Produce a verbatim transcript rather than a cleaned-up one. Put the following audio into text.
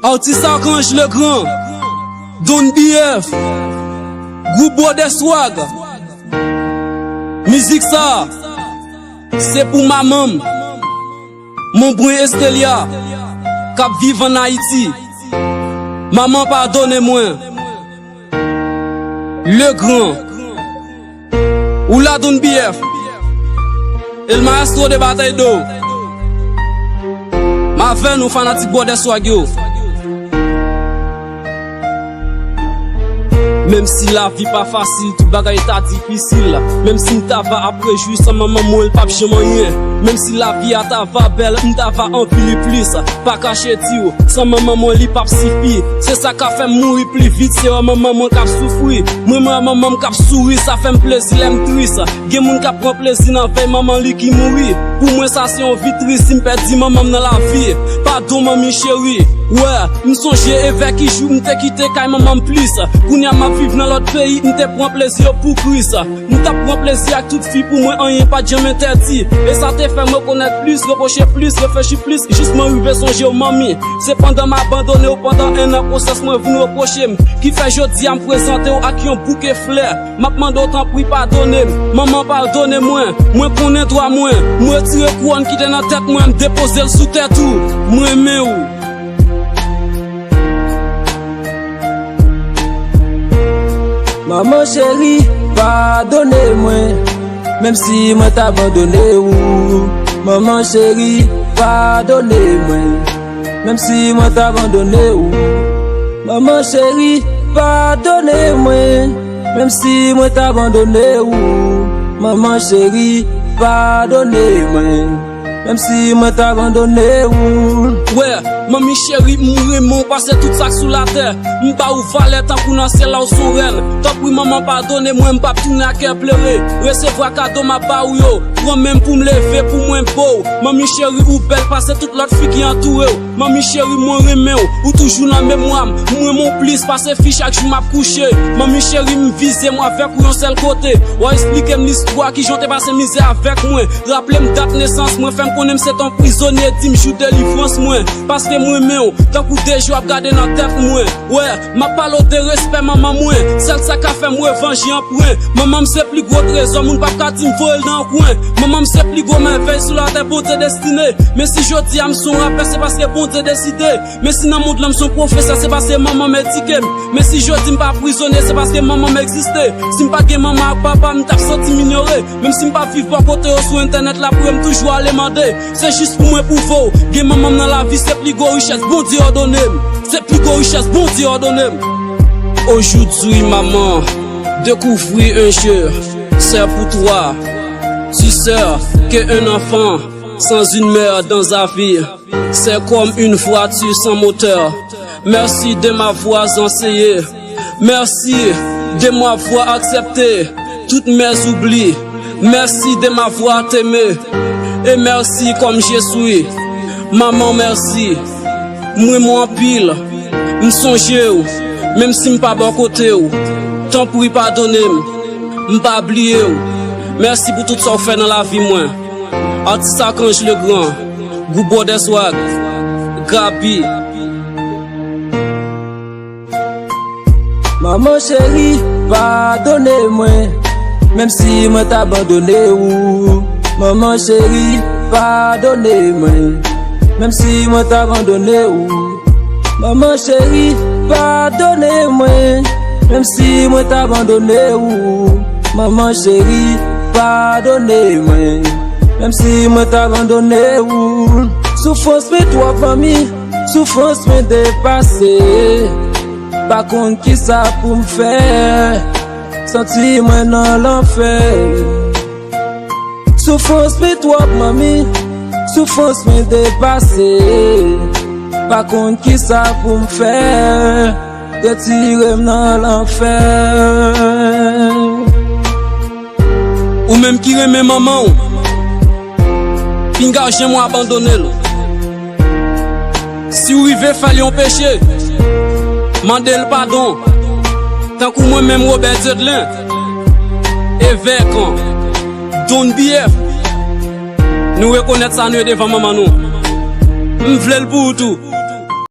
Atis Archange Legrand, Don B F, gwoup Brother Swag. Mizik sa, se pou manman m, Monbrun Estelia, k ap viv ann Ayiti. Manman, padone mwen. Legrand. Ou la, Don B F. El Maestro de Batay Do. M avè nou, fanatik Brother Swag yo. Menm si lavi pa fasil, tout bagay ta difisil. Menm si m ta va ap rejwi san manman mwen, l p ap janm anyen. Menm si lavi a ta va bèl, m ta va anvi li plis. Pa kache di w, san manman mwen li p ap sifi. Se sa k ap fè m mouri pli vit, se wè manman mwen k ap soufri. Mwen, mwen wè manman m k ap souri, sa fè m plezi lè m tris. Gen moun k ap pran plezi nan vèy manman li ki mouri. Pou mwen, sa se yon vi tris si m pèdi manman m nan lavi. Padon, manmi cheri. Wè, m sonje evè ki jou m te kite kay manman m plis. Kounye a, m ap viv nan lòt peyi, m te pran plezi yo pou Kris. M t ap pran plezi ak tout fi pou mwen, anyen pa t janm entèdi. E sa te fè m rekonèt plis, repwoche plis, reflechi plis, jis mwen rive sonje w, manmi. Se pandan m abandone w pandan en an, konsans mwen vin repwoche m. Ki fè jodi a m prezante w ak yon bouke flè. M ap mande w tanpri padone m. Manman, padone mwen. Mwen konnen dwa mwen. M retire kouwòn ki te nan tèt mwen, m depoze l sou tèt ou. M renmen w. Manman cheri, padone mwen, menm si mwen t abandone ou. Manman cheri, padone mwen, menm si mwen t abandone ou. Manman cheri, padone mwen, menm si mwen t abandone ou. Manman cheri, padone mwen, menm si mwen t abandone ou. Wè, manmi cheri, m renmen w pase tout sa k sou latè. M ba ou valè tankou nan syèl la, ou s on rèn. Tanpri, manman, padone mwen, m p ap tounen ak kè plere. Resevwa kado m ap ba ou yo. Pran men m pou m leve, pou mwen bo w. Manmi cheri, ou bèl pase tout lòt fi ki antoure w. Manmi cheri, mwen renmen w, ou toujou nan memwa m. M renmen w plis pase fi chak jou m ap kouche. Manmi cheri, m vize m avèk ou yon sèl kote. W a eksplike m listwa, kijan w te pase mizè avèk mwen. Raple m dat nesans mwen, fè m konnen m se t on prizonye, di m jou delivrans mwen. Paske m renmen w, tankou de je w ap gade nan tèt mwen. Wè, m ap pale w de respè manman mwen. Sèl sa ka fè m revanji an pwen. Manman m se pli gwo trezò, moun p ap ka di m voye l nan yon kwen. Manman m se pli gwo mèvèy sou latè Bondye destine. Men si jodi a m s on rapè, se paske Bondye deside. Men si nan mond lan m s on pwofesè, se paske manman m edike m. Men si jodi m pa prizonye, se paske manman m egziste. Si m pa t gen manman ak papa, m t ap santi m inyore. Menm si m pa viv bò kote yo sou entènèt la, pou yo m toujou ale mande. Se jis pou mwen pwouve w, gen manman m nan lavi, se pli gwo richès Bondye òdone m. Se pli gwo richès Bondye òdone m. Aujourd'hui, maman, découvrir un jeu, sœur pour toi, tu sœur que un enfant sans une mère dans sa vie, c'est comme une voiture sans moteur. Merci de m'avoir enseigné. Merci de m'avoir accepté toutes mes oublis. Merci de m'avoir aimé. Et merci comme je suis. Maman, merci. M renmen w anpil. M sonje w, menm si m pa bò kote w. Tanpri, padone m. M pa bliye w. Mèsi pou tout sa w fè nan lavi mwen. Atis Archange Legrand, gwoup Brother Swag, Gaby. Manman cheri, padone mwen, menm si mwen t abandone ou. Manman cheri, padone mwen, menm si mwen t abandone ou. Manman cheri, padone mwen, menm si mwen t abandone ou. Manman cheri, padone mwen, menm si mwen t abandone ou. Soufrans mwen twòp, manmi, soufrans mwen depase. Pa konn kisa pou m fè, santi mwen nan lanfè. Soufrans mwen twòp, manmi, soufrans mwen depase. Pa konn kisa pou m fè, retire m nan lanfè. Ou menm ki renmen manman w, pinga w janm abandone l. Si w rive fè l yon peche, mande l padon. Tankou mwen menm, Robert Dieudelain, evèk Don B F, nou rekonèt sa nou ye devan manman nou. M vle l pou ou tou.